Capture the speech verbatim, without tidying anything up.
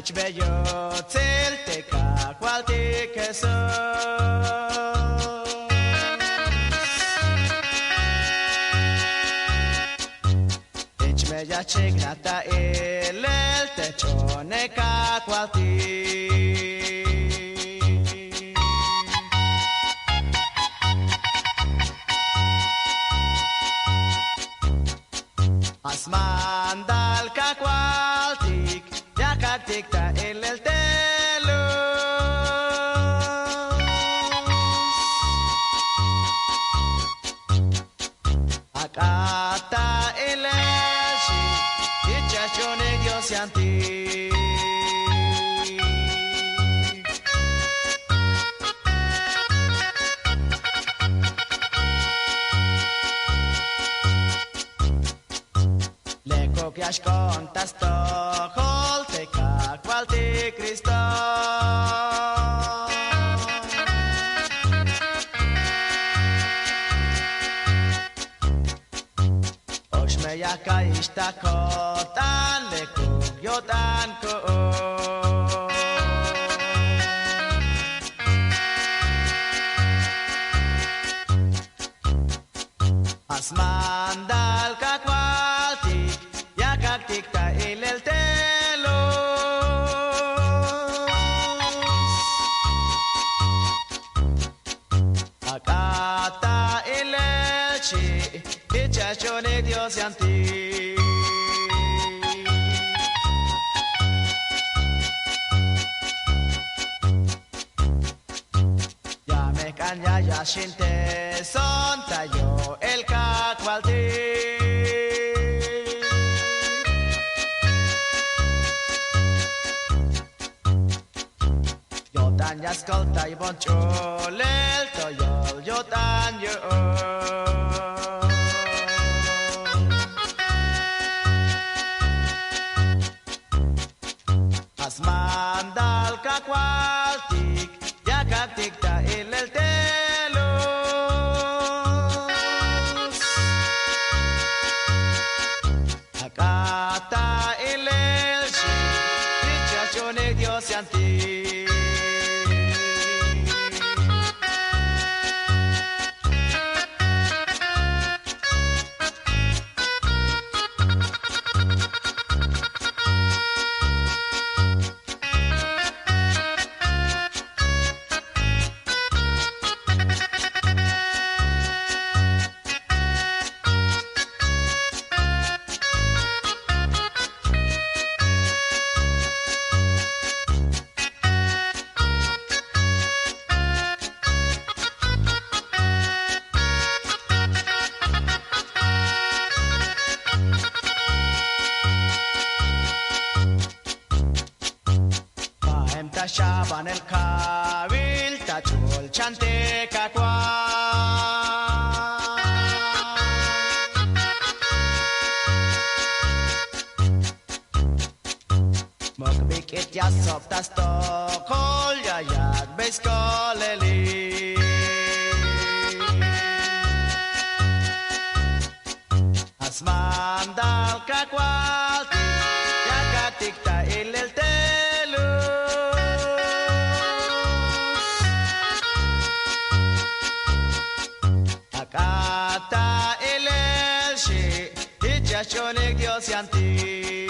Jich me yotsil te Kajwaltik Jesús. Jich me ya xchiknaj ta ilel te jch'oonej Kajwaltik. A smandal Kajwaltik, ya kak'tik ta ilel te luz. Ak'a ta ilel xi', jich ya xch'uunej Dios yantik. Lekuk ya xk'oon ta stojol te Kajwaltik Cristo. K'ox me ya ka'ix ta ko'tan, lekuk yo'tan ko'tan. A smandal Kajwaltik, ya kak'tik ta ilel te luz. Ak'a ta ilel xi', jich ya xch'uunej Dios yantik. Ya me jk'an ya ya xinteson ta yo'el Kajwaltik. Yo'tan ya skoltaybon ch'ulel toyol yo'tan yu'un. A smandal Kajwaltik, ya kak'tik ta ilel te luz. Ak'a ta ilel xi', jich ya xch'uunej Dios yantik. Baem ta xabanel kajwaltik ta ch'ulchan te Kajwaltik. Muk'bik'it ya sok ta stojol ya yak'bey skolelil. A smandal Kajwaltik, ya kak'tik ta ilel te luz. Ak'a ta ilel xi', jich ya xch'uunej Dios yantik.